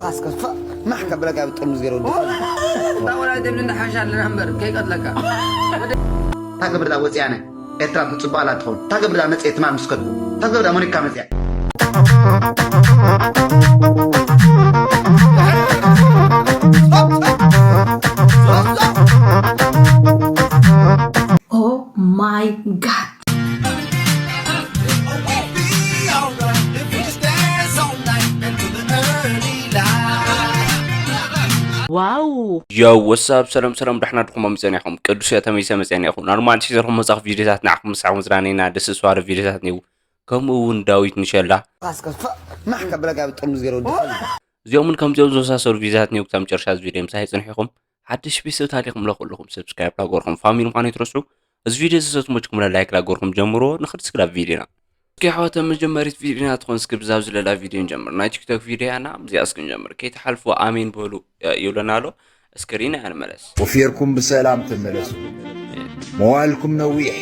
ካስከፋ ማሕ ከብለካ ኣብ ጥርሙዝ ገይረ ወዲ። እታ ወላዲት እምኒ ንሓሻ ኣለና እምበር ከይቀትለካ። እታ ግብርዳ ወፂኣነ ኤርትራ ትፅባላ ትኸውን። እታ ግብርዳ መፅኤ ትማል ምስ ከድኩ እታ ግብርዳ ሞኒካ መፅያ። Oh my god. ዋው። ዮው ወሳብ ሰላም ሰላም ዳሕና ድኹም መፅና ኢኹም ቅዱስ እያ ተመይሰ መፅና ኢኹም ናርማል ሒዘልኩም መፃኹ ቪዲዮታት ንዓኹም ምሳዕ መዝናነይና ደስ ዝስዋረ ቪዲዮታት ነይው ከምኡ እውን ዳዊት ንሸላ ካስከፋ ማሕ ከብለካ ኣብ ጥርሙዝ ገይረ ወዲ። እዚኦምን ከምዚኦም ዝመሳሰሉ ቪዲዮታት ነይው ክሳብ መጨረሻ እዚ ቪዲዮ ምሳይ ፅንሕ ኢኹም ሓድሽ ቤተሰብ ታሊኹም ለኩልኹም ሰብስክራይብ ላገርኩም ፋሚሊ ምዃኑ ይትረስዑ እዚ ቪዲዮ ዝሰትሞችኩም ላይክ ላገርኩም ጀምሮ ንኽድ ስክላብ ቪዲዮና እስኪ ኣሕዋት ኣብ መጀመሪት ቪድዮና ትኾን እስኪ ብዛብ ዝለላ ቪድዮ ንጀምር ናይ ቲክቶክ ቪድዮ ያና ብዚኣ እስኪ ንጀምር ከይትሓልፉ ኣሜን በሉ ይብለና ኣሎ እስክሪን ኣያ ንመለስ ወፊርኩም ብሰላም ተመለሱ መዋልኩም ነዊሕ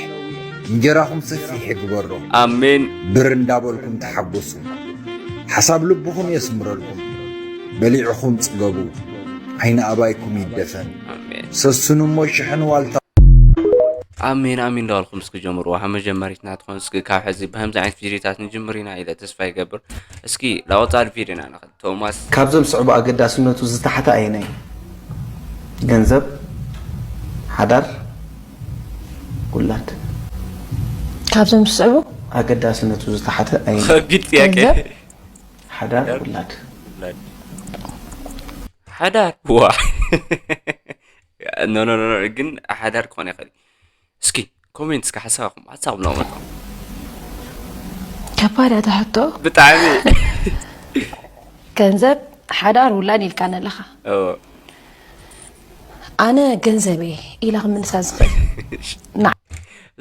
እንጀራኹም ሰፊሕ ይግበሮ ኣሜን ብር እንዳበልኩም ተሓጎሱ ሓሳብ ልብኹም የስምረልኩም በሊዕኹም ጽገቡ ዓይኒ ኣባይኩም ይደፈን ኣሜን ሰስኑ እሞ ሽሕን ዋልታ ኣሜን ኣሜን እንዳበልኩም እስኪ ጀምርዋ ካብ መጀመሪትና ትኾን እስኪ ካብ ሕዚ ብከምዚ ዓይነት ቪድዮታት ንጅምር ኢና ኢለ ተስፋ ይገብር እስኪ ላወፃል ቪድዮና ንኽድ ቶማስ ካብዞም ስዕቡ ኣገዳስነቱ ዝተሓተ ኣየናይ እዩ? ገንዘብ፣ ሓዳር፣ ውላድ። ካብዞም ዝስዕቡ ኣገዳስነቱ ዝተሓተ ኣየናይ? ከቢድ ጥያቄ ገንዘብ? ሓዳር፣ ውላድ። ሓዳር ዋ ኖ ኖ ኖ ግን ሓዳር ክኾን ይኽእል እዩ። እስኪ ኮሜንት እስኪ ሓሳብኩም ሓሳብ ነው ከባድ እያ እታ ሕቶ። ብጣዕሚ ገንዘብ ሓዳር ውላድ ኢልካ ኣለኻ። ኦ፣ ኣነ ገንዘብ እየ ኢለ ክምልሳ ዝኽእል። ና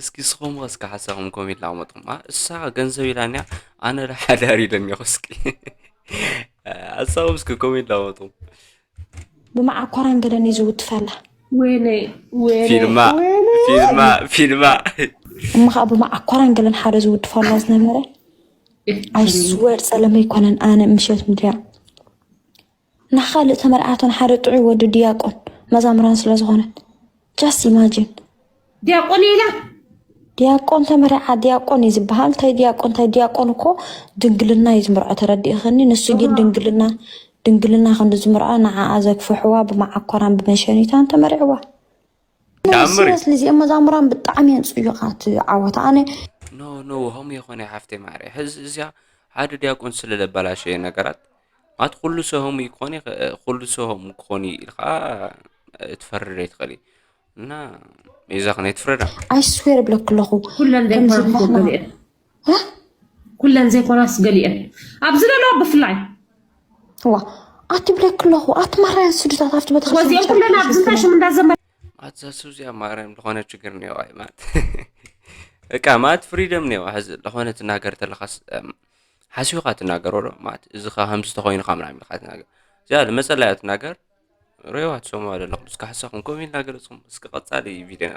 እስኪ ስኹም እስኪ ሓሳብኩም ኮሜንት ላመጥኩም እሳ ገንዘብ ኢላንያ ኣነ ሓዳር ኢለኒ እስኪ ሓሳብኩም እስኪ ኮሜንት ላመጥኩም ብመዓኮራን ገለን እዩ ዝውትፈላ። ወይነይ ወይነይ ፊልማ ወይነይ ፊልማ ፊልማ እሞ ከዓ ብመዓኮራን ገለን ሓደ ዝውትፈላ ዝነበረ። I swear ጸለመ ኣይኮነን ኣነ ምሸት ምድያ ንካልእ ተመርዓትን ሓደ ጥዑይ ወዲ ዲያቆን መዛምራን ስለ ዝኾነ just imagine ዲያቆን ኢላ ዲያቆን ተመሪዓ ዲያቆን እዩ ዝበሃል እንታይ ዲያቆን እንታይ ዲያቆን እኮ ድንግልና እዩ ዝምርዖ ተረዲእኽኒ ንሱ ግን ድንግልና ድንግልና ክንዲ ዝምርዖ ንዓኣ ዘግፍሕዋ ብመዓኮራን ብመሸኒታን ተመሪዕዋ ተኣምር እዩ። ስለዚ እዚኦም መዛሙራን ብጣዕሚ እየን ፅዩቃት ዓወት ኣነ ኖ ኖ ሆም የኾነ ሓፍተይ ማርያ ሕዚ እዚያ ሓደ ዲያቆን ስለለባላሸየ ነገራት ማለት ኩሉ ሰው ሆም ይኮን ይኸ- ኩሉ ሰው ሆም ክኾን እዩ ኢልካ ትፈርድ ኣይትኽእል እዩ እና ይዛ ክነ ትፍረዳ I swear እብለክ ኣለኹ ኩለን ከምዚ ዘይኮና ንሕና- ገሊአን ኩለን ዘይኮናስ ገሊአን ኣብዚ ዘለዋ ብፍላይ ዋ ኣቲ ብለክ ኣለኹ ኣቲ ማራያ ስዱታት ኣብቲ ቤተክርስትያን ወዚኦም ኩለን ኣብዚ እንታይ ሽም እንዳዘመ ኣዛ ሱዚ ኣብ ማርያም ዝኾነ ችግር እኒኦ ኣይ ማለት እቃ ማለት ፍሪደም እኒኦ ሕዚ ዝኾነ ትናገር ተለኻስ ሓሲብካ ትናገሮ ዶ ማለት እዚ ኸ ከምዚ ተኾይኑ ካብ ምናምን ኢልካ ትናገር እዚኣ መፀላያ ትናገር ሬዋ ትሰምዑ ኣለኹም እስከ ሓሳኹም ኮሜንት እናገለፅኹም እስከ ቀፃሊ ቪድዮና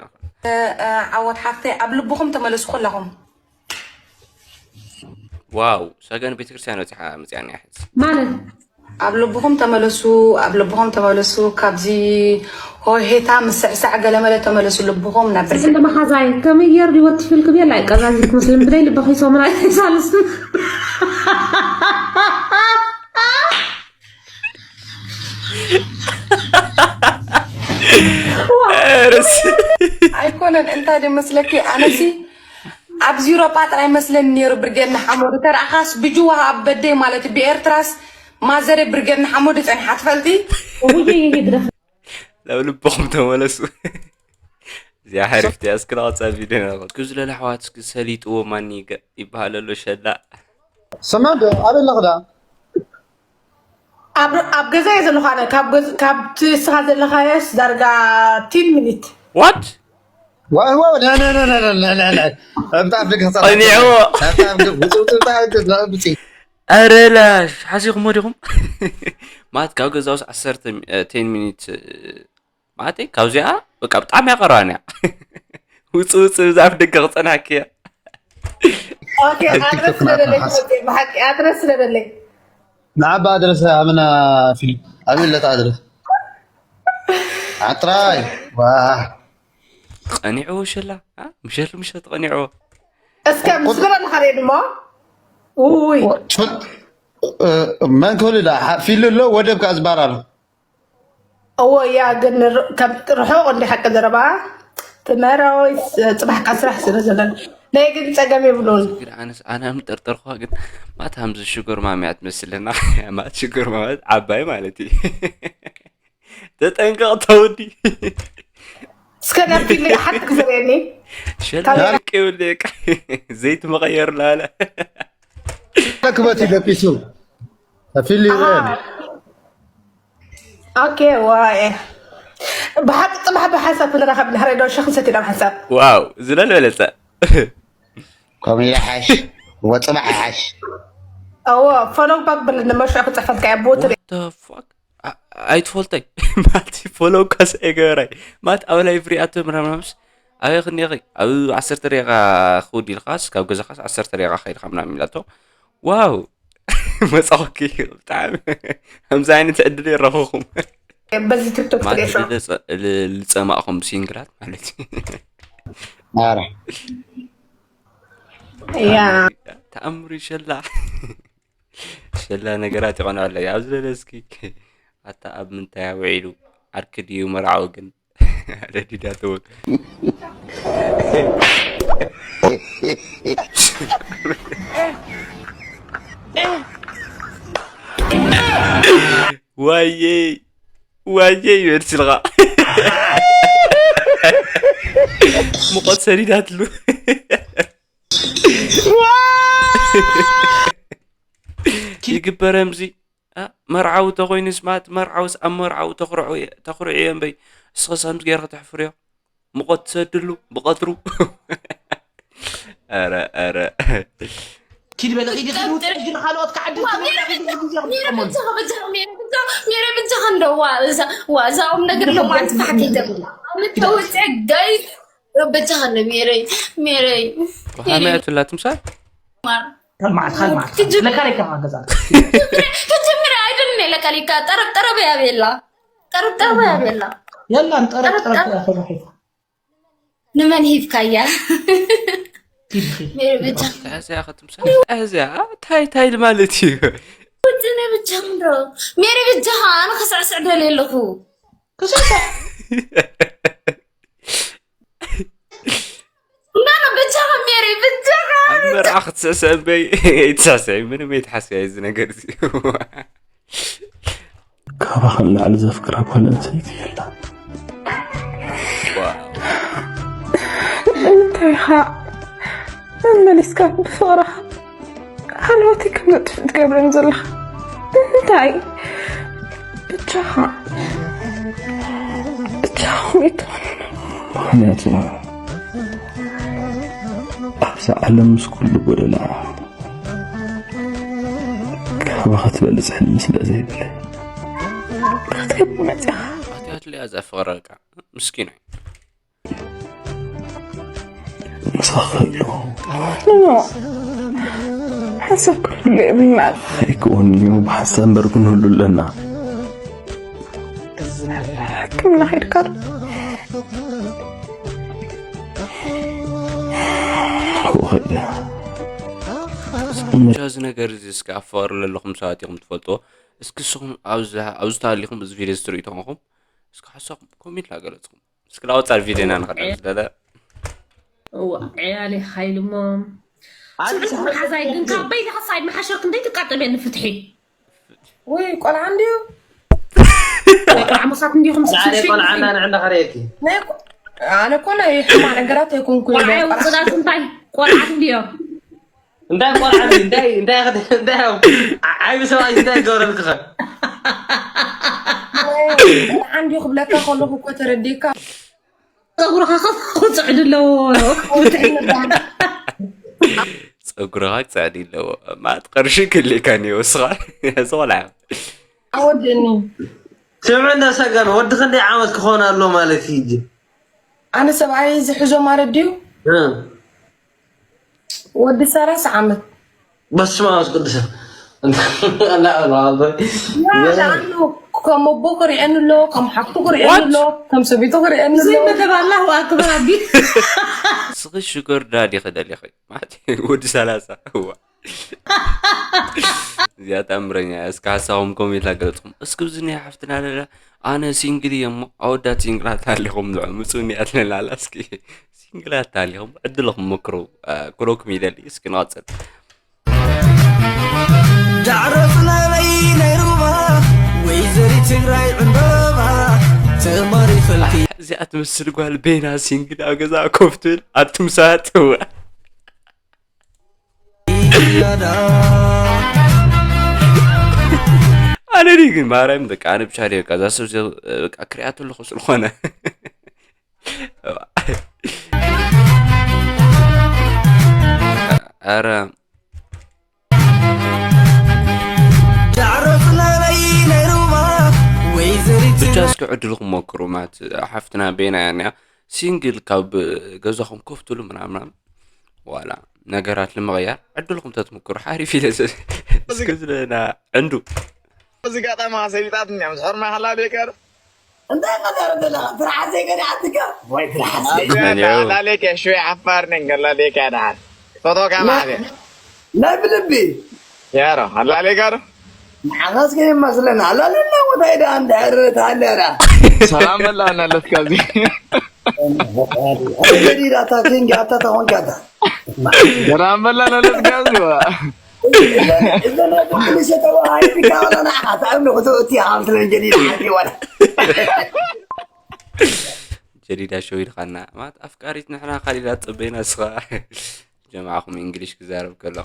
ዓወት ሓፍተይ ኣብ ልብኹም ተመለሱ ኩላኹም ዋው ሰገን ቤተክርስትያን ወፂሓ መፅያና ሕዚ ማለት ኣብ ልብኹም ተመለሱ ኣብ ልብኹም ተመለሱ ካብዚ ሆሄታ ምስዕሳዕ ገለመለ ተመለሱ ልብኹም ናብ ብርቂ እንደ መሓዛይ ከመይ ገይሩ ይወትፍልኩም የላ ቀዛዚ ትመስልን ብደይ ልበኺ ሰሙና ሳልስትን ርስ ኣይኮነን እንታይ ዶ መስለኪ ኣነሲ ኣብዚ ዩሮጳ ጥራይ መስለኒ ነይሩ ብርጌድ ንሓመዱ ተረኣኻስ ብጅዋ ኣብ በደይ ማለት እዩ ብኤርትራስ ማዘረ ብርጌድ ንሓመዱ ጸኒሓ ትፈልጢ ናብ ልብኹም ተመለሱ እዚኣ ሓሪፍቲ እስክና ቀፃል ቪድዮ ናኹም ክዝለለ ኣሕዋት እስኪ ሰሊጥዎ ማን ይበሃል ኣሎ ሸላ ሰማዕ ዶ ኣበይ ኣለኽዳ ኣብ ኣብ ገዛ እየ ዘለኹ ኣነ ካብ ገዝ- ካብቲ እስኻ ዘለኻዮስ ዳርጋ ቲን ሚኒት ዋት ዋይ ዋይ ላ ላ ላ ላ ላ ላ ላ ላ እምጣ ኣብ ደገ ህፃን ቀኒዕዎ እምጣ ኣብ ደገ ውፅ ውፅ እምጣ ኣብ ደገ ውፅ ኣረ ላሽ ሓሲኹሞ ዲኹም ማለት ካብ ገዛውስ ዓሰርተ ቴን ሚኒት ማለተይ ካብዚኣ በቃ ብጣዕሚ ያቀረባን እያ ውፅ ውፅ ብዛዕፍ ደገ ክፀናሕኪ እያ ኦኬ ኣድረስ ስለደለይ ትመፅእ ብሓቂ ኣድረስ ስለደለይ ንዓባ ኣድረስ ኣመና ፊልም ኣበይ ኣለታ ኣድረስ ዓጥራይ ዋ ቀኒዕዎ ሸላ አ? ምሸት ምሸት ቀኒዕዎ እስከ ምስ ዝበለና ከሬድ እሞ ውይ መን ክብል ዳ ፊል ኣሎ ወደብ ከኣ ዝባር ኣሎ እዎ እያ ግን ር- ከም ርሑቕ እንዲ ሓቂ ዘረባ ትመራዊ ጽባሕካ ስራሕ ስለ ዘለና ናይ ግን ጸገም የብሉን ግን ኣነስ ኣነ ምጠርጠርኳ ግን ማታ ከምዚ ሽጎር ማሚ እያ ትመስለና ማለት ሽጎር ማለት ዓባይ ማለት እዩ ተጠንቀቕ ተወዲ እስከ ናብ ፊልም ሓንቲ ክዘርእየኒ ሸላቅ ይብል ቃ ዘይት መቐየር ላለ ክበት ይደቂሱ ፊል ይረአ ኦኬ ዋይ ብሓቂ ጽባሕ ብሓሳብ ክንራኸብ ንሕረዶ ሸኽ ሰቲና ብሓሳብ ዋው ዝለል በለጸ ከምኡ ይሓሽ ወፅባሕ ይሓሽ እዎ ፎሎው ባክ ብል ንመርሾ ክፅሕፈልካ እያ ቦትሪ What the fuck? ኣ- ኣይትፈልጠይ ማለት ፎሎው ካስ ኣይገበራይ ማለት ኣብ ላይቭ ሪኣቶ ምናምናምስ ኣበይ ክኒኺ ኣብ ዓሰርተ ደቂቃ ክውድ ኢልካስ ካብ ገዛኻስ ዓሰርተ ደቂቃ ከይድካ ምናምን ኢላቶ ዋው መፃኹኪ ብጣዕሚ ከምዚ ዓይነት ዕድል ይረኸኹም በዚ ቲክቶክ ማለት ትሪእሾ ልፀ- ል- ልፀማእኹም ሲንግላት ማለት እዩ ማራ ያ ተኣምሩ ይሸላ ሸላ ነገራት ይቐንዐለይ ኣብ ዝበለ እስኪ ኣታ ኣብ ምንታይ ውዒሉ ዓርኪ ድዩ መርዓዊ ግን ኣደዲዳ ትብል ዋየይ ዋየይ ይበል ስልኻ ሙቐት ሰዲዳትሉ ይግበረ ምዚ መርዓዊ ተኮይኑስ ማለት መርዓውስ ኣብ መርዓዊ ተኩርዑ እየ እምበይ እስኸስ ከምዚ ገይርካ ተሕፍርዮ ሙቐት ትሰድሉ ብቐትሩ ኧረ ኧረ ኪድ በለ ኪድ ኪድ ውፅእ ኪድ ካልኦት ክዓዲ ሜረ ብጃኻ እንደዋ እዛኦም ነገር ለዋ ኣንትፋሓት ይገብላ ተውፅዕ ጋይ በጃኻ እንደ ሜረይ ሜረይ ሃመያቱላ ትምሳል ካልማዓት ካልማዓት ለካ ለካ ገዛ ትጅምር ኣይደለም ለካ ለካ ጠረብ ጠረብ ያቤላ ጠረብ ጠረብ ያቤላ የላን ጠረብ ጠረብ ተባሒታ ንመን ሂብካያ ኪድ ኪድ ሜረ ብጃ እዚያ ክትምሳል እዚያ ታይ ታይ ማለት እዩ ውፅነ ብጃ እንዶ ሜረ ብጃኻ ኣነ ክስዕስዕ ደልየ ኣለኹ ክስዕስዕ እንዳና ብጃኻ ሜሪ ብጃኻ ኣብ መርዓ ክትስዕስዕ እምበይ ኣይትሳስዒ ምንም ኣይትሓስያ እዚ ነገር እዚ ካባኻ ንላዕሊ ዘፍቅራ ጓል ኣንስተይቲ የላ ንምንታይ ኢኻ መመሊስካ ብፍቕርኻ ሃለወተይ ከም ዘጥፍእ ትገብረኒ ዘለኻ እንታይ ብቻኻ ብቻኹም ይትኾን ምክንያቱ ኣብዛ ዓለም ምስ ኩሉ ጎደላ ካባኻ ትበልፅ ሕልሚ ስለ ዘይብለይ ክትገብ መፅኻ ኣትያትለያ ዘፍቕረካ ምስኪኖይ ምሳኻ ኣለኹ ኖ ሓሳብ ክህሉ የብልና ኣይክውን እዩ ብሓሳብ እምበር ክንህሉ ኣለና ሕክምና ከይድካ ዶ ወኸደ ብቻ እዚ ነገር እዚ እስከ ኣብ ፍቕሪ ለለኹም ሰባት ኢኹም ትፈልጥዎ እስኪ ንስኹም ኣብዚ ተሃሊኹም እዚ ቪድዮ ዝትርእዩ ተኾንኩም እስኪ ሓሳኹም ኮሜንት ላገለፅኩም እስኪ ላወፃ ቪድዮና ንኸዳ ዝደለ እዋ ዕያል ይሓይልሞ ኣንቲ ስብሕቲ መሓዛይ ግን ካብ በይንኻ ሳይድ መሓሸርክ እንታይ ትቃጠብየኒ ፍትሒ ወይ ቆልዓ እንድዩ ቆልዓ ምኻት እንዲኹም ዛሬ ቆልዓና ንዕንዳ ከርእየኪ ናይ ቆ- ኣነ እኮ ናይ ሕማ ነገራት ኣይኮንኩ ቆልዓ ውፅዳት እንታይ ቆልዓት እንዲዮ እንታይ ቆልዓ እንታይ እንታይ እንታይ ዓይቢ ሰብኣይ እንታይ ገብረልክኸ እንዲዩ ክብለካ ከለኹ እኮ ተረዲካ ፀጉርኻ ከፍ ክፅዕድ ኣለዎ ፀጉርኻ ክፀዕድ ኣለዎ ማለት ቅርሺ ክልእካ እኒኦ እስኻ እዚ ቆልዓ ኣወድእኒ ስምዕ እንደ ሰገን ወዲ ክንደይ ዓመት ክኾን ኣሎ ማለት እዩ ሕጂ ኣነ ሰብኣይ ዝሕዞ ማለት ድዩ እ፣ ወዲ ሰላሳ ዓመት በስመ ኣብ ቅዱስ لا، لا، لا. لا، لأنه ከም ኣቦ ክርእየኒ ኣሎ፣ ከም ሓፍቱ ክርእየኒ ኣሎ፣ ከም ሰበይቱ ክርእየኒ ኣሎ። زي ما تبع الله أكبر أبي. እስኺ ሽገር ዳዲ ክደሊኺ ማለት ወዲ ሰላሳ እዋ። እዚኣ ተኣምረኛ እያ። እስከ ሓሳኹም ኮሜንት ኣገለጽኩም። እስኪ ኣብዚ ናይ ሓፍትና ለላ ኣነ ሲንግል እየ እሞ ኣወዳት ሲንግላት ሃሊኹም ንዑ ምጹኒ ኣትለላላ። እስኪ ሲንግላት ሃሊኹም ዕድልኹም ሞክሩ። አ፣ ክሎኩም ይደሊ። እስኪ ንቐጽል። ዳዕሮ ጽናለይ ናይ ሩባ ወይዘሪት ትግራይ ዕምባባ ተማሪ ፈልኪ። እዚኣ ትመስል ጓል ቤና ሲንግል ኣብ ገዛ ኮፍ ትብል ኣቱም ሰባት እዋ። ኣነ ድዩ ግን ማርያም በቃ ኣነ ብቻ ድየ በቃ እዛ ሰብ እዚኣ በቃ ክሪኣ ተለኹ ስለኾነ። ኣረ ዳዕሮ ጽናለይ ናይ ሩባ ወይዘሪት ብቻ እስኪ ዕድልኩም ሞክሩ። ማለት ሓፍትና ቤና እያ እኒኣ ሲንግል ካብ ገዛኹም ኮፍ ትብሉ ምናምን ዋላ ነገራት ንምቕያር ዕድልኩም ተትምክሩ ሓሪፍ ኢለ ዘ-፣ እስኪ ዝለና ዕንዱ። እዚ ጋጣማ ሰቢጣት እኒኣ ምስ ሕርማ ሃላ ደቀር እንታይ ቀደረ ዘለኻ? ትርሓሰይ ገዲዓትካ? ወይ ትርሓሰይ። ኣላሌከ ሽወይ ዓፋር ነን ገላሌከ ደሓን። ፎቶካ ማዕበ። ናይ ብልቢ። ያሮ፣ ኣላሌካ ዶ? ንዓኻስ ከይመስለና። ኣላለና ወታይ ደኣ እንድሕር ተሃለና። ሰላም መላና ኣለትካ እዚ። ጀዲድ ኣታ ኪንግ ኣታ ተኾንካ ኣታ። ሰላም መላና ኣለትካ እዚ። እዘን ናይ ብልቢ ሸተዋ ሃይቲካ ዋላ ንዓኻ ተኣምኒ ክትእቲ ሃምስለን ጀዲድ ሓንቲ ዋላ። ጀዲዳ ሸው ኢልኻና። ማለት ኣፍቃሪት ንሕና ካሊዳ ጽበይና እስኻ ጀማዓኹም እንግሊሽ ክዛረብ ከሎ።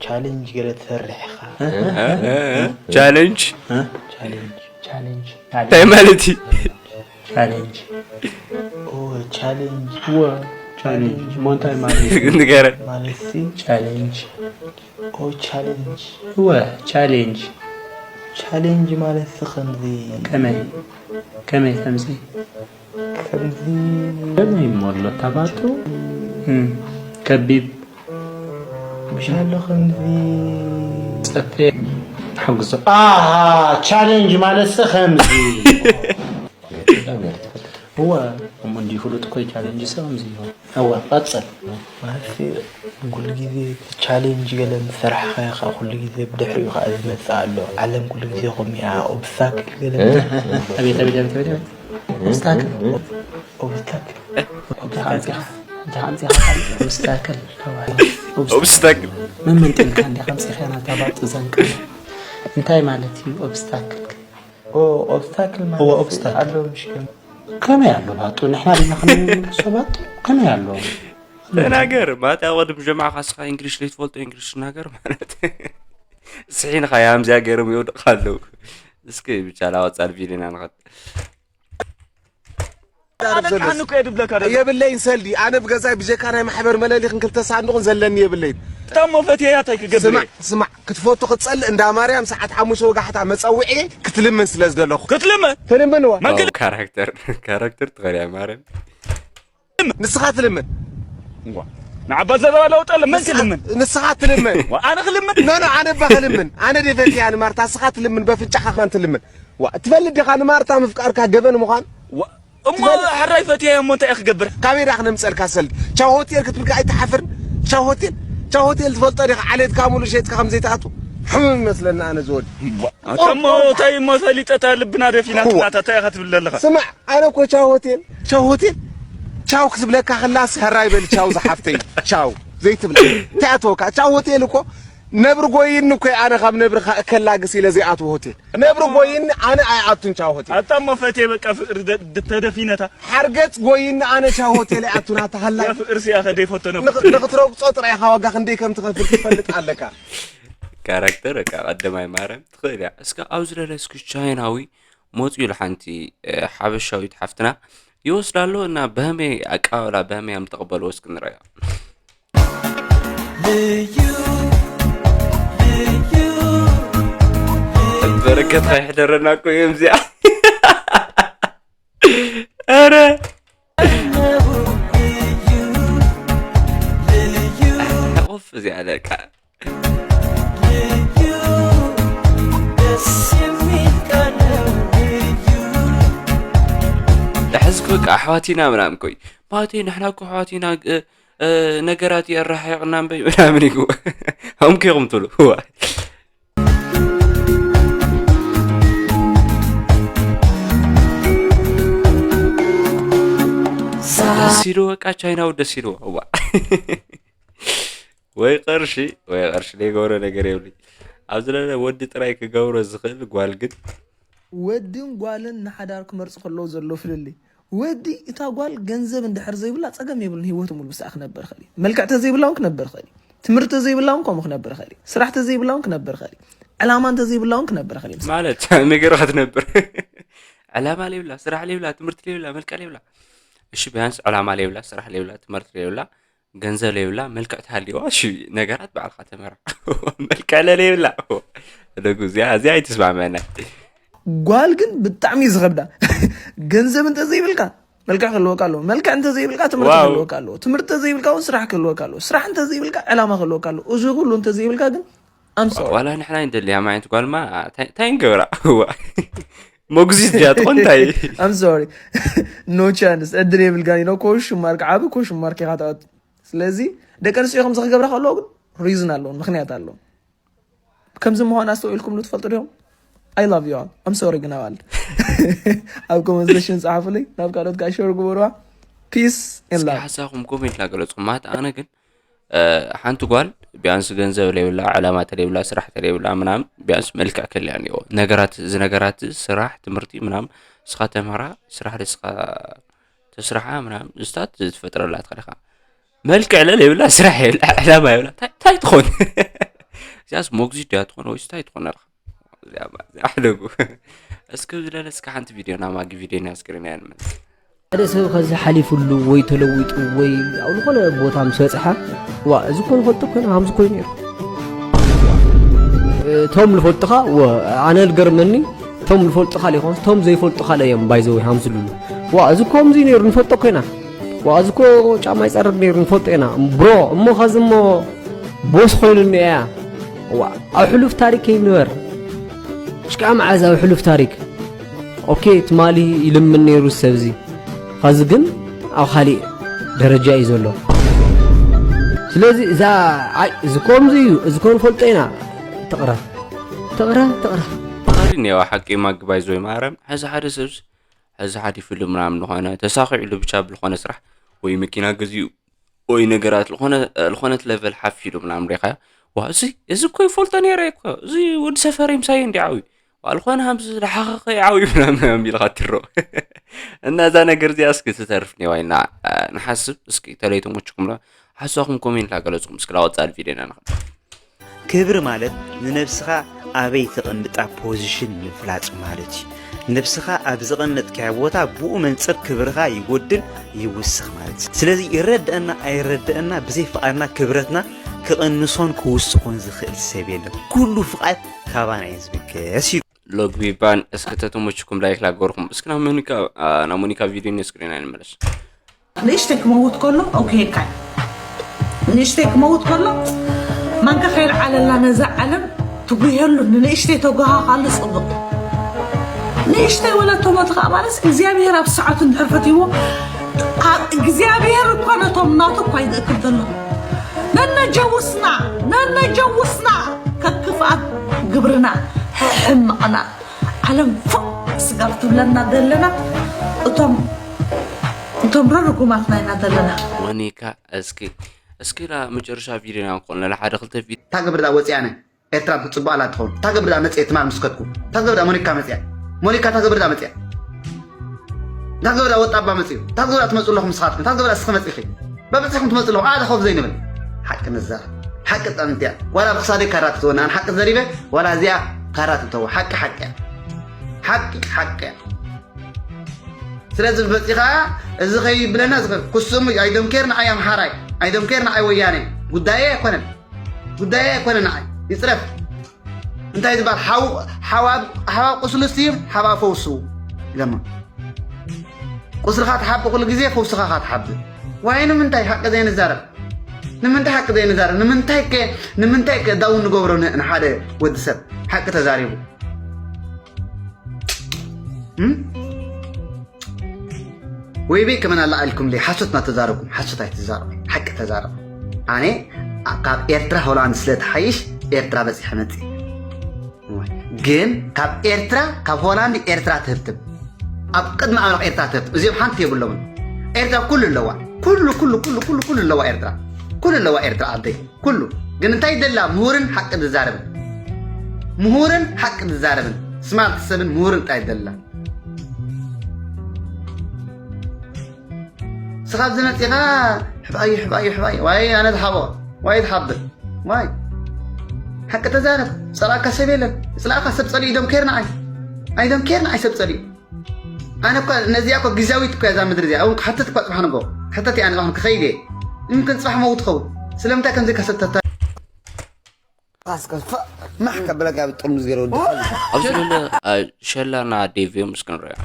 ቻሌንጅ ገለ ትሰርሕ ኢኻ። እ? እ? እ? ቻሌንጅ? እ? ቻሌንጅ። ቻሌንጅ። እንታይ ማለት እዩ? ቻሌንጅ። ኦ፣ ቻሌንጅ። እወ፣ ቻሌንጅ። እሞ እንታይ ማለት እዩ? ንገረን። ማለት ሲ ቻሌንጅ። ኦ፣ ቻሌንጅ። እወ፣ ቻሌንጅ። ቻሌንጅ ማለት ሲ ከምዚ ከመይ? ከመይ ከምዚ? ከምዚ ከመይ እሞ ኣሎ ታባጡ? እም፣ ከቢብ። ብሻሎ ከምዚ ጸፌ። ሓጉዞ። ኣሃ፣ ቻሌንጅ ማለት ሲ ከምዚ። እወ፣ እሞ እንዲህ ፍሉጥ እኮ ቻሌንጅ ሲ ከምዚ እዩ። እወ፣ ቀጽል። ማለት ኩሉ ግዜ እቲ ቻሌንጅ ገለ ምስ ሰራሕኻዮ ከዓ ኩሉ ግዜ ብድሕሪኡ ከዓ ዝመጽእ ኣሎ። ዓለም ኩሉ ግዜ ከምኡ እያ፣ ኦብስታክል ገለ እ? ኣቤት፣ ኣቤት፣ ኣቤት፣ ኣቤት፣ ኣቤት። ኦብስታክል። እ? ኦብስታክል። እንታይ ኣምጺኻ? እንታይ ኣምጺኻ? ኦብስታክል ተባሂሉ። ኦብስታክል። ኦብስታክል። መን መንጢልካ እንዲኻ ኣምጺኻ ናታ ባጡ ዘንቀለ? እንታይ ማለት እዩ ኦብስታክል? ኦ፣ ኦብስታክል ማለት እወ፣ ኦብስታክል። ኣሎ ምሽ ከም ከመይ ኣሎ ባጡ? ንሕና ዲና ክንምልሶ ባጡ? ከመይ ኣሎ? ተናገር። ማለት ኣብ ቅድሚ ጀማዓ ካስኻ እንግሊሽ ለይትፈልጦ እንግሊሽ ትናገር ማለት። ስሒንኻ ያምዚያ ገይሮም ይወድቕ ኣለዉ። እስኪ ብቻ ላወጻል ቪዲዮና ንኸድ። ኣነ ጣዕኑ እኮ የድብለካ ደሎ። የብለይን ሰልዲ፣ ኣነ ብገዛይ ብጀካ ናይ ማሕበር መለሊኽን ክልተ ሳንዱቕን ዘለኒ የብለይን። እታ እሞ ፈትየያ እንታይ ክገብር ስማዕ፣ እየ? ስማዕ፣ ክትፈቱ ክትጸልእ እንዳ ማርያም ሰዓት ሓሙሽተ ወጋሕታ መጸውዒ ክትልምን ስለ ዝደለኹ። ክትልምን? ትልምንዋ። መን ክል- ካራክተር፣ ካራክተር ትኸርያ ማርያም። ንስኻ ትልምን። እዋ። ንዓባ ዘረባ ለውጥ ኣለ፣ መን ንስኻ፣ ክልምን? ንስኻ ትልምን። ዋ፣ ኣነ ክልምን? ኖ፣ ኖ፣ ኣነ እባ ክልምን። ኣነ ደይ ፈትያ ንማርታ፣ ንስኻ ትልምን፣ በፍንጫኻ ከማን ትልምን። ዋ፣ ትፈልጥ ዲኻ ንማርታ ምፍቃርካ ገበን ምዃን? ዋ፣ እሞ ትፈልጥ? ሕራይ ፈትያ እሞ እንታይ እየ ክገብር? ካበይ ዳ ክነምጸልካ ሰልዲ? ቻው ሆቴል ክትብል ከኣ ኣይትሓፍርን? ቻው ሆቴል? ቻው ሆቴል ትፈልጦ ዲኻ? ዓሌትካ ሙሉ ሸይጥካ ከም ዘይትኣቱ? ሕሙም ይመስለኒ ኣነ ዝወዲ። ዋ፣ እሞ እንታይ እሞ ፈሊጠ እታ ልብና ደፊና እዋ። ትናታ እንታይ ኢኻ ትብል ዘለኻ? ስማዕ፣ ኣነ እኮ ቻው ሆቴል፣ ቻው ሆቴል፣ ቻው ክትብለካ ከላስ፣ ሕራይ በል ቻው ዝሓፍተይ፣ ቻው ዘይትብላ። እንታይ ኣተወካ? ቻው ሆቴል እኮ ነብሪ ጎይኒ እኮ ኣነ ካብ ነብሪ ከ-፣ ከላግስ ኢለ ዘይኣትዎ ሆቴል። ነብሪ ጎይኒ ኣነ ኣይኣቱን ቻው ሆቴል። ኣታ እሞ ፈትየ በቃ ፍቅሪ ደ-፣ ደ-፣ ተደፊነታ። ሓርገጽ ጎይኒ ኣነ ቻው ሆቴል ኣይኣቱን ኣታ ሃላይ። ያ ፍቅሪ ሲያ ከደይ ፈተነ። ንኽ-፣ ንኽትረግጾ ጥራይ ኢኻ ዋጋ ክንደይ ከም ትኸፍል ትፈልጥ ኣለካ። ካራክተር በቃ ቀደማይ ማርያም ትኽእል እያ። እስከ ኣብዚ ለለ እስኪ ቻይናዊ መፂኡ ኢሉ ሓንቲ፣ እ፣ ሓበሻዊት ሓፍትና ይወስዳ ኣሎ እና በህመይ ኣቀባብላ በህመይ ኣምተቐበልዎ እስኪ ንረዮ። ልዩ፣ ልዩ፣ በረከት ካይሕደረና እኮ እዮም እዚኣ። ኧረ። ልዩ፣ ልዩ። ኦፍ እዚኣ ለካ። ልዩ፣ በቃ ኣሕዋት ኢና ምናምን። ኮይ ማለተይ ንሕና እኮ ኣሕዋት ኢና፣ እ፣ እ፣ ነገራት የራሓይቕና እምበይ ምናምን እዩ። ከምኡ ኢኹም ትብሉ። እዋ። ደስ ኢሉ በቃ ቻይናዊ ደስ ኢሉ። እዋ። ወይ ቅርሺ፣ ወይ ቅርሺ ዘይገብሮ ነገር የብሉይ። ኣብ ዝለለ ወዲ ጥራይ ክገብሮ ዝኽእል ጓል ግን። ወድን ጓልን ንሓዳር ክመርጹ ከለዉ ዘሎ ፍልልይ። ወዲ እታ ጓል ገንዘብ እንድሕር ዘይብላ ጸገም የብሉን፣ ህይወቱ ሙሉ ብስኣ ክነብር ይኽእል እዩ። መልክዕ ተዘይብላ እውን ክነብር ይኽእል እዩ። ትምህርቲ ተዘይብላ እውን ከምኡ ክነብር ይኽእል እዩ። ስራሕ ተዘይብላ እውን ክነብር ይኽእል እዩ። ዕላማ እንተዘይብላ እውን ክነብር ይኽእል እዩ። ማለት መገርኻ ትነብር። ዕላማ ለይብላ፣ ስራሕ ለይብላ፣ ትምህርቲ ለይብላ፣ መልክዕ ለይብላ። እሺ ቢያንስ ዕላማ ለይብላ፣ ስራሕ ለይብላ፣ ትምህርቲ ለይብላ፣ ገንዘብ ለይብላ፣ መልክዕ ተሃልይዋ፣ እሺ ነገራት ባዕልኻ ተመራ። መልክዕ ለለይብላ። ደጉ እዚኣ፣ እዚኣ ኣይትስማመና። ጓል ግን ብጣዕሚ እዩ ዝኸብዳ። ገንዘብ እንተዘይብልካ መልክዕ ክህልወካ ኣለዎ። መልክዕ እንተዘይብልካ ትምህርቲ ዋው። ክህልወካ ኣለዎ። ትምህርቲ እንተዘይብልካ እውን ስራሕ ክህልወካ ኣለዎ። ስራሕ እንተዘይብልካ ዕላማ ክህልወካ ኣለዎ። እዚ ኩሉ እንተዘይብልካ ግን ኣምሶ ዋላ ንሕና እንደልያ ማይነት ጓልማ ታይ ታይ ንገብራ። እዋ። መጉዚት ድያ ትኾን እንታይ? I'm sorry. No chance. ዕድል የብልካን ኢሎ ኮሽ ማርክ ዓቢ ኮሽ ማርክ ኢኻ ትኣቱ። ስለዚ ደቂ ኣንስትዮ ከምዚ ክገብራ ከለዎ ግን ሪዝን ኣለዎ፣ ምኽንያት ኣለዎ። ከምዚ ምዃን ኣስተውዒልኩምሉ ትፈልጡ ዲኹም? I love you all. I'm sorry ግን ኣባል ኣብ ኮመንት ሴክሽን ጸሓፉለይ፣ ናብ ካልኦት ከዓ ሸር ግበሩዋ። ፒስ and እስኪ love. ሓሳብኩም ኮሜንት ላገለጽኩም። ማለት ኣነ ግን፣ እ፣ ሓንቲ ጓል ቢያንስ ገንዘብ ለይብላ፣ ዕላማ ተለይብላ፣ ስራሕ ተለይብላ ምናምን ቢያንስ መልክዕ ከልያ እኒኦ። ነገራት፣ እዚ ነገራት፣ ስራሕ፣ ትምህርቲ ምናምን፣ ንስኻ ተምሃራ፣ ስራሕ ንስኻ ተስርሓ ምናምን፣ ንስታት ትፈጥረላ ትኽእል ኢኻ። መልክዕ ለለይብላ፣ ስራሕ የብላ፣ ዕላማ የብላ፣ ታይ፣ ታይ ትኾን? እዚኣስ ሞግዚት ድያ ትኾን ወይስ ታይ ትኾን ኣልካ? እዚኣ፣ እዚኣ ሕደጉ። እስኪ ዝለለ እስኪ ሓንቲ ቪድዮ፣ ና ማጊ ቪድዮ፣ ና ስክሪን እያ ንመን። ሓደ ሰብ ከዚ ሓሊፉሉ ወይ ተለዊጡ ወይ ኣብ ዝኾነ ቦታ ምስ በጽሐ፣ ዋ፣ እዚ እኮ ንፈልጦ እኮ ኢና፣ ከምዚ እኮ እዩ ነይሩ። እቶም ዝፈልጡኻ፣ ወ፣ ኣነ ዝገርመኒ፣ እቶም ዝፈልጡኻ ለይኮኑስ፣ እቶም ዘይፈልጡኻ ለዮም፣ ባይ ዘ ወይ፣ ሃምስሉሉ። ዋ፣ እዚ እኮ ከምዚ እዩ ነይሩ፣ ንፈልጦ እኮ ኢና። ዋ፣ እዚ እኮ ጫማ ይጸርግ ነይሩ፣ ንፈልጦ ኢና። ብሮ፣ እሞ ከዚ እሞ ቦስ ኮይኑኒ እያ። ዋ፣ ኣብ ሕሉፍ ታሪክ ከይንበር። ሽቃ መዓዝ ኣብ ሕሉፍ ታሪክ? ኦኬ፣ ትማሊ ይልምን ነይሩ ሰብዚ። ኸዚ ግን ኣብ ኻሊእ ደረጃ እዩ ዘሎ። ስለዚ እዛ፣ ኣይ፣ እዚ ከምዚ እዩ፣ እዚ ከም ንፈልጦ ኢና። ትቕረ፣ ትቕረ፣ ትቕረ። ተቓሪ እኒአዋ ሓቂ ማግባይ ዞይ ማረም። ሕዚ ሓደ ሰብዚ፣ ሕዚ ሓዲፍሉ ምናምን ዝኾነ፣ ተሳኺዕሉ ብቻ ብልኾነ ስራሕ ወይ መኪና ገዚኡ ወይ ነገራት ልኾነ፣ ልኾነት ለቨል ሓፊሉ ምናምን ሪኻ፣ ዋ፣ እዚ፣ እዚ እኮ ይፈልጦ ነይረ እኮ፣ እዚ ወዲ ሰፈረይ ምሳይ እንዲ ዓብዩ፣ ዋ፣ ልኾነ ሃምዚ ዝደሓኸኸ ይዓብዩ ምናምን፣ ምናምን ኢልካ ትሮ። እና እዛ ነገር እዚኣ እስኪ ትተርፍ ኔዋ ኢልና፣ አ፣ ንሓስብ። እስኪ ተለይቶም ወችኩም ዶ ሓሳኹም ኮሜንት ላገለጽኩም። እስኪ ላወጻል ቪድዮና ንኸ። ክብሪ ማለት ንነብስኻ ኣበይ ተቐምጣ ፖዚሽን ምፍላጥ ማለት እዩ። ነብስኻ ኣብ ዘቐመጥካዮ ቦታ ብኡ መንጽር ክብርኻ ይጎድል፣ ይውስኽ ማለት እዩ። ስለዚ ይረድአና ኣይረድአና ብዘይ ፍቓድና ክብረትና ክቕንሶን ክውስኾን ዝኽእል ሰብ የለን። ኩሉ ፍቓድ ካባና እዩ ዝብገስ እዩ። ሎግቢ ባን እስኪ ተተመችኩም ላይክ ላገርኩም። እስኪ ናብ ሞኒካ፣ አ፣ ናብ ሞኒካ ቪድዮ ስክሪን ኣይንመለስ። ንእሽተይ ክመውት ከሎ፣ ኦኬ፣ ካይ። ንእሽተይ ክመውት ከሎ፣ ማንካ ከይልዓለላ ነዛ ዓለም ትጉየሉ፣ ንንእሽተይ ተጓሃኻሉ ጽቡቕ። ንእሽተይ ወለቶ ሞት ኸዓ ማለት እግዚኣብሔር ኣብ ሰዓቱ እንድሕር ፈትይዎ፣ ኣብ እግዚኣብሔር እኳ ነቶም ናቱ እኳ ይዝእክብ ዘሎ። ነነጀውስና፣ ነነጀውስና፣ ከክፍኣት ግብርና፣ ሕሕምቕና፣ ዓለም ፎቅ ስጋብ ትብለና ዘለና እቶም፣ እቶም ረርጉማትና ኢና ዘለና። ሞኒካ፣ እስኪ፣ እስኪ ላ መጨረሻ ቪድዮና እንኮን ለላ ሓደ ክልተ ቪድዮ። እታ ገብር ዳ ወፂኣ ነ ኤርትራ ትፅቡቅ ኣላ ትኸውን። እታ ገብር ዳ መፅኤ ትማል ምስ ከድኩ። እታ ገብር ዳ ሞኒካ መፅያ። ሞኒካ እታ ገብር ዳ መፅያ። እታ ገብር ዳ ወጣባ መፅዩ። እታ ገብር ዳ ትመፁ ኣለኹም ንስኻትኩም። እታ ገብር ዳ እስኺ መፂኺ። በብፅሕኩም ትመፁ ኣለኹም። ኣደ ኸፍ ዘይንብል። ሓቂ ንዛረብ። ሓቂ ጠምትያ። ዋላ ብክሳደይ ካራ ትትወና። ኣን ሓቂ ዘሪበ፣ ዋላ እዚኣ ካራ ትተው። ሓቂ ሓቂ እያ። ሓቂ ሓቂ እያ። ስለዚ መፂኻ እዚ ኸይብለና ዝኽእል ክስሙ፣ I don't care ንዓይ ኣምሓራይ፣ I don't care ንዓይ ወያነ፣ ጉዳየ ኣይኮነን፣ ጉዳየ ኣይኮነን ንዓይ። ይፅረፍ። እንታይ ዝበሃል ሓው-፣ ሓዋ-፣ ሓዋ ቁስሉ ስዩ፣ ሓዋ ፈውሱ። ኢለማ። ቁስልኻ ትሓቢ ኩሉ ግዜ፣ ፈውስኻ ኻ ትሓቢ። ዋይ ንምንታይ ሓቂ ዘይንዛረብ? ንምንታይ ሓቂ ዘይንዛረብ? ንምንታይ ከ፣ ንምንታይ ከ ዳውን ንገብሮ ን-፣ ንሓደ ወዲ ሰብ ሓቂ ተዛሪቡ? እም? ወይበይ ከመን ኣላ ኢልኩም ለይ ሓሶት ናተዛረብኩም ሓሶት ኣይትዛረቡ፣ ሓቂ ተዛረቡ። ኣነ ካብ ኤርትራ ሆላንድ ስለ ትሓይሽ ኤርትራ በፂሐ መፅእ። ግን ካብ ኤርትራ ካብ ሆላንድ ኤርትራ ትህብትብ፣ ኣብ ቅድሚ ኣምላኽ ኤርትራ ትህብትብ። እዚኦም ሓንቲ የብሎምን። ኤርትራ ኩሉ ኣለዋ፣ ኩሉ ኩሉ ኩሉ ኩሉ ኩሉ ኣለዋ ኤርትራ፣ ኩሉ ኣለዋ ኤርትራ ዓደይ ኩሉ። ግን እንታይ ደላ? ምሁርን ሓቂ ዝዛረብን፣ ምሁርን ሓቂ ዝዛረብን፣ ስማርት ሰብን ምሁርን እንታይ ደላ? ስኻብ ዝመፂኻ ሕባዩ ሕባዩ ሕባዩ ዋይ ኣነ ዝሓቦ ዋይ ዝሓብር ዋይ ሓቂ ተዛረብ። ፀላእካ ሰብ የለን። ፅላእካ ሰብ ፀሊኡ ዶም ኬር ንዓይ፣ ኣይ ዶም ኬር ንዓይ ሰብ ፀሊኡ። ኣነ እኳ ነዚኣ እኳ ግዛዊት እኳ እዛ ምድሪ እዚኣ እውን ክሓተት እኳ ፅባሕ ንጎ ክሕተት እያ ንባኹን ክኸይድ እየ። እምክን ፅባሕ መው ትኸውን። ስለምንታይ ከምዚ ከሰተታ? ኻስከ ማሕ ከበለካ ብጥርሙዝ ገይረ ወዲ ኣብዚ ሎሚ ሸላና ዴቭ እዮም እስክንሪኦ።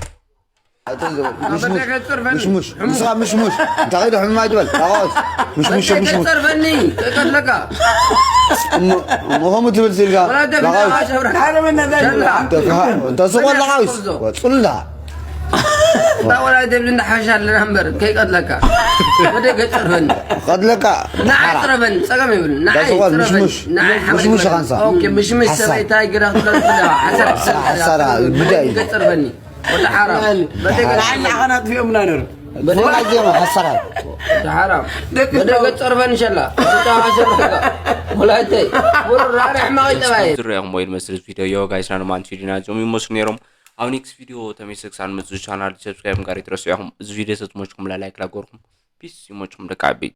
ምሽሙሽ ንስኻ ምሽሙሽ እንታይ ከይዶ ሕምም ኣይትበል ላቃውስ ምሽሙሽ ምሽሙሽ ጸርፈኒ ቀትለካ እሞ ከምኡ ትብል ሲልካ ላቃውስ እንተ ስቆ ላቃውስ ጽሉላ እንዳ ወላ ደብል እንዳ ሓሻ ኣለና እምበር ከይቀትለካ ወደ ገጸርፈኒ ቀትለካ ንዓይ ጽረፈኒ ጸገም ይብል ንዓይ ዳስቆ ጽረፈኒ ምሽሙሽ ንዓይ ምሽሙሽ ኻንሳ ኦኬ ምሽምሽ ሓሳ- ሰበይታይ ግዳ ክትረፍ ሓሳብ ሓሳራ ብዳይ ገጸርፈኒ ወደ ሓራ በደገ ንዓይ ንዓኻ ናጥፊኦም ኢና ነሩ ብፍላይ ዜማ ሓሳራ ሓራ ወደ ገጸርፈኒ ሸላ ተዋሰብካ ወላይተይ ወራሪ ሕማቕ ጠባይ ዝረኹም ወይ መስል ቪዲዮ ዮ ጋይስና ንማን ፊዲና እዚኦም ይመስሉ ነይሮም። ኣብ ኔክስት ቪዲዮ ተመልሰ ክሳብ ንመፅእ ቻናል ሰብስክራይብ ጋር ይትረስዑ ኢኹም። እዚ ቪዲዮ ተትመችኩም ላይክ ላገርኩም ፒስ ይመችኩም ደቂ ዓበይቲ።